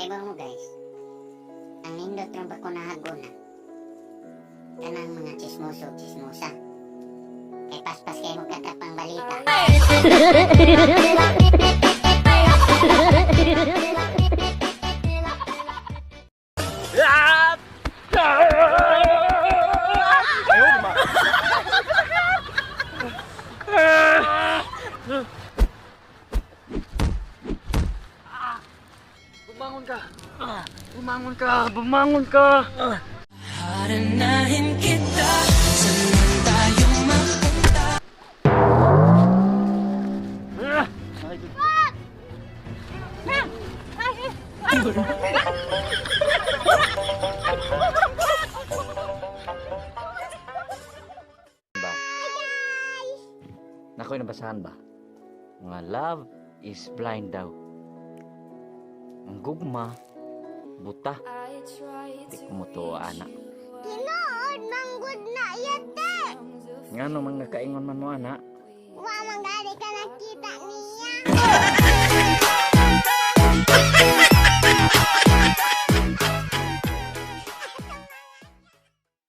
Kay mo, guys, ang nindot ng bakunahagon na kanang mga chismoso, chismosa. Kay paspas kay mo katapang balita. Bumangon ka! Bumangon ka! Bumangon ka! Haranahin kita. Saan man tayo mapunta. Ba? Nako'y nabasahan ba? Nga love is blind daw. Ang gugma, buta. Di ko mutuo, ana. Tinuod manggod na yate. Ngano man nakaingon man mo, ana? Wa man gani ka nakita niya.